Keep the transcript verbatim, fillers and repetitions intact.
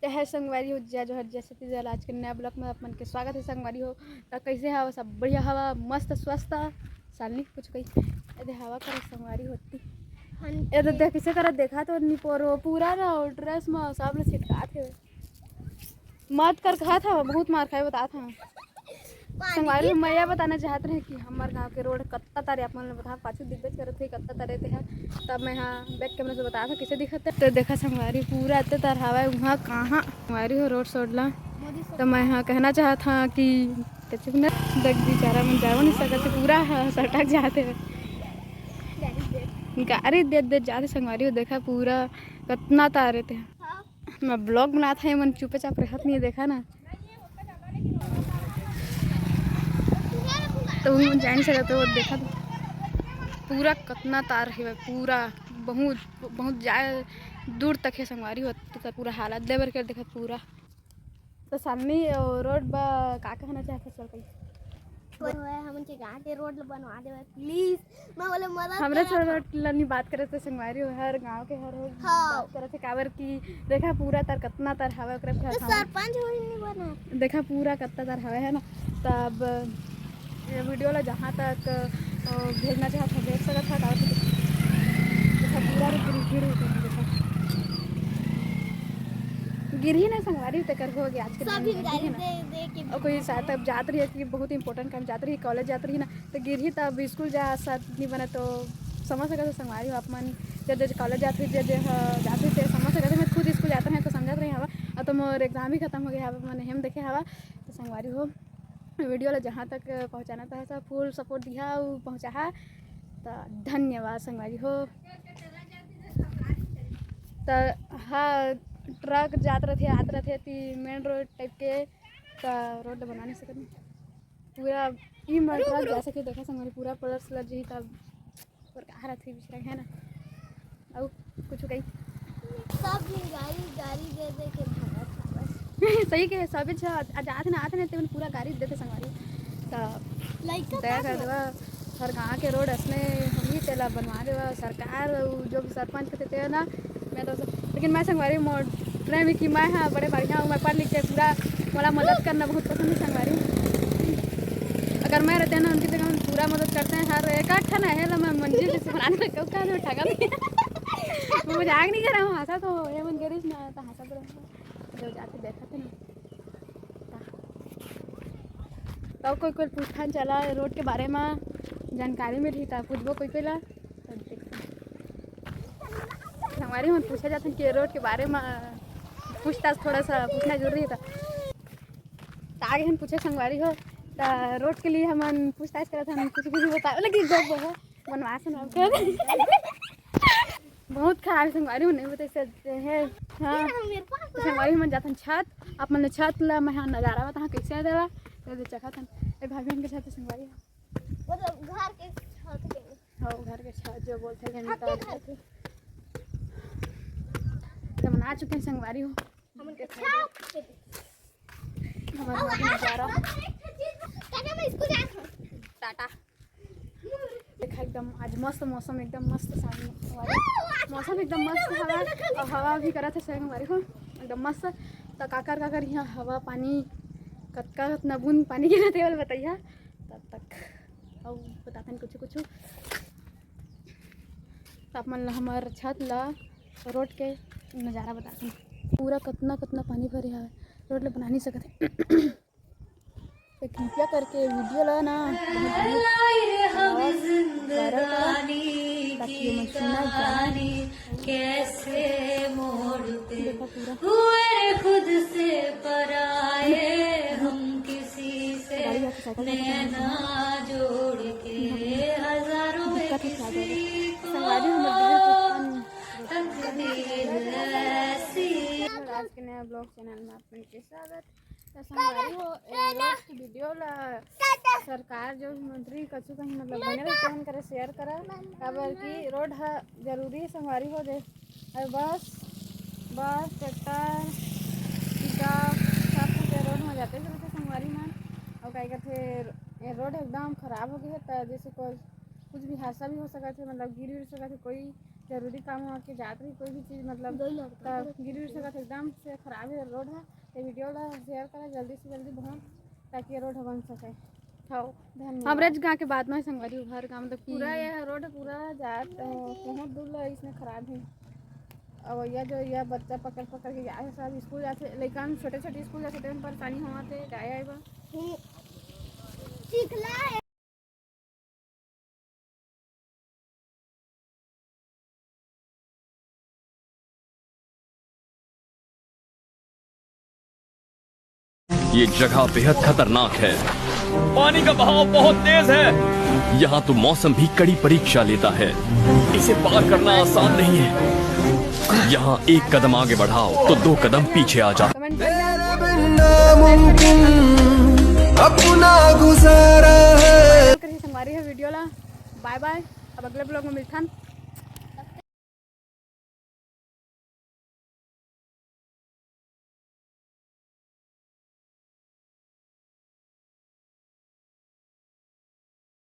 है संगवारी हो, जय जोहार, जय छत्तीसगढ़। आज के नया vlog में आप मन के स्वागत है संगवारी हो। त कैसे हवा? सब बढ़िया हवा, मस्त स्वस्थ। सालनी कुछ कही, अरे हवा कर संगवारी होती। ये तो देख, कैसे करा, देखा तो निपोरो पूरा ना dress में सब ले छिटकात है। मत कर कहा था, बहुत मार खाए बता था। संगवारी हो, मैं ये बताना चाहत रहे कि हमर गांव के रोड कत्ता तारे, आप मन ल बता, पाछू दिखबेच करत हे कत्ता तारे ते ह। तब मैं हा back camera से बता था कैसे दिखत है। तो देखा संगवारी, पूरा अत्ते तार हवा है वहाँ कहाँ संगवारी हो रोड सोड ला। तो मैं हा कहना चाहत हा कि कचुक न देख, बेचारा मन जावा नहीं सकत है, पूरा ह-, सटक जाते हैं। गाड़ी दे दे जाते संगवारी हो, देखा पूरा कतना तारे ते। मैं vlog बनात हे, मन चुपे चाप रहत नहीं, देखा ना। तो उन जान सकत हो, देखा तो पूरा कतना तार हे, पूरा बहुत, बहुत जाए दूर तक है संगवारी हो। तो पूरा हालत देवर के देखा पूरा। तो सामने रोड बा, का कहना चाहत हस कही? हमन के गांव के रोड ल बनवा देवे please। मैं बोले मदद हमरे करत हव। सरवट लनी बात करत हे संगवारी हो, हर गांव के हर रोज हाँ। बात करत हे, काबर कि देखा पूरा तार कतना तार हवा ओकरे तो फेर हम सरपंच होई नहीं बना। देखा पूरा कतना तार हवा है ना। तब ये video ला जहाँ तक, अ, भेजना चाहत हो, भेज सकत हो, काबर कि देखा पूरा गिर, गिर, गिर, देखा। गिरही ना संगवारी, तेकर हो गया आज के सब दिन में, दिन गाली है ना? दे, दे के और कोई साथ अब जात रही है कि बहुत important काम जात रही, college जात रही ना, तो गिरही तब school जा साथ नहीं बने तो समझ सकत हो संगवारी हो आप मन। जब जब college जात रही, जब जब जात रही ते समझ सकत हो, मैं खुद school जात रहे तो समझत रही हवा। अब तो मोर exam ही खत्म हो गया हवा, मैंने हम देखे हवा। तो संगवारी हो, video ला जहाँ तक पहुँचाना था सब full support दिहा, उ पहुँचाहा। तो धन्यवाद संगवारी हो। तो हाँ, truck जात रहते, आत रहते ती main road type के, तो road बना नहीं सकत। पूरा ई मर रुक, truck रुक। जा सके, देखा संगवारी, पूरा पलट सलट जही तब। और कहाँ रहते बिचरा है ना। अउ कुछ कही? सब दिन गाड़ी, गाड़ी दे दे के भगत हवस। सही के, सबे छ-, आ जात ना, आत ना, तेमन पूरा गाड़ी देते संगवारी। तो लइका दया का कर देवा, हर गाँव के road असने हम ही तेला बनवा देवा, सरकार, उ जो भी सरपंच के तेते ना, मैं तो, लेकिन मैं संगवारी मोर प्रेमी कि मैं हाँ बड़े बढ़िया हूँ, मैं पढ़ लिख के पूरा, मोला मदद करना बहुत पसंद है संगवारी। अगर मैं रहते ना उनकी जगह, मैं पूरा मदद करते हैं, हर एक आध खाना है ला मैं मंजिल जैसे बनाने में कहूँ कहाँ ठगा नहीं। मैं मजाक नहीं कर रहा हूँ, हंसा तो ये मन करिस ना, तो हंसा तो रहूँगा। जो जाके देखा थे ना, तो कोई कोई पूछन चला road के बारे में जानकारी मिलही, तो पूछबो कोई कोई ला। संगवारी मन पूछे जाथन कि road के बारे में पूछताछ, थोड़ा सा पूछना जरूरी है। तो, तो आगे हम पूछे संगवारी हो, तो road के लिए हमन पूछताछ करत हन, कुछ कुछ बतावे लगी गप हो बनवास ना कर। बहुत खराब संगवारी हो, नहीं बताई सकते हैं। हाँ, तो संगवारी हमन जाथन छत, आप मन छत ला मैं हाँ नजारा बताहा कैसे देवा, तो दे चखत हन। ए भाभी के छत संगवारी हो। मतलब घर के छत के। हाँ, घर के छत जो बोलते हैं, घर के। तब आ चुके हैं संगवारी हो। हमन के छत के। हमारे घर में नजारा। कहना मैं स्कूल जात हूँ। टाटा। देखा एकदम आज मस्त मौसम, एकदम मस्त सामने हवा। मौसम एकदम मस्त हवा और हवा भी करत है संगवारी हो, एकदम मस्त। तो काकर काकर यहाँ हवा पानी कतका कतना बूंद पानी गिरत है वाला बताइया। तब तक अउ बताथन कुछ कुछ। तो आप मन ला हमर छत ला, road के नजारा बताथन। पूरा कतना कतना पानी भरे हवे, road ला बना नहीं सकत है। तो कृपया करके video ला ना बहुत बहुत viral करा, ताकि ये मन सुना जाए। कैसे मोड़ पे देखो पूरा। हुए रे खुद से पराए हम किसी से गाड़ी जाके साइकिल जाके नैना जोड़ के हजारों में दिक्कत ही क्या जाएगा। किसी को संगवारी हमर दिल को आए। तकदीर ऐसी। आज के नया vlog channel में आप मन के स्वागत। तो संगवारी हो, ए, road की video ला सरकार जो भी मंत्री कछु कहीं मतलब बने रहे, तेमन करे share करा, काबर कि road ह जरूरी है संगवारी हो जे। अउ बस, बस, tractor, pickup सब कुछ ए road में जाते चलते संगवारी मन। अउ का कहते, ए road एकदम खराब हो गया है, तो जैसे कोई कुछ भी हादसा भी हो सकत है, मतलब गिर गिर सकत है, कोई जरूरी काम हो के जात रही, कोई भी चीज मतलब, दो ही लड़का। त गिर उर सकत, एकदम से खराब है रोड है। ये वीडियो ला शेयर करा जल्दी से जल्दी बहुत, ताकि ये रोड बन सके। हाँ। धन्यवाद। हमरे गाँव के बात में संगवारी, हर गाँव मतलब कि पूरा ये रोड पूरा जात, अ, बहुत दूर ला इसमें खराब है। अब ये जो ये बच्चा पकड़ पकड़ के जाए, सब स्कूल जाते, लइका छोटे छोटे स्कूल जाते, तो परेशानी होते जाए आए बा। चिखला है। ये जगह बेहद खतरनाक है। पानी का बहाव बहुत तेज है। यहाँ तो मौसम भी कड़ी परीक्षा लेता है। इसे पार करना आसान नहीं है। यहाँ एक कदम आगे बढ़ाओ तो दो कदम पीछे आ जाओ। कमेंट कर यार। तेरे बिन नामुमकिन अपना गुजारा है। संगवारी है वीडियो ला। बाय बाय, अब अगले ब्लॉग में मिलथन।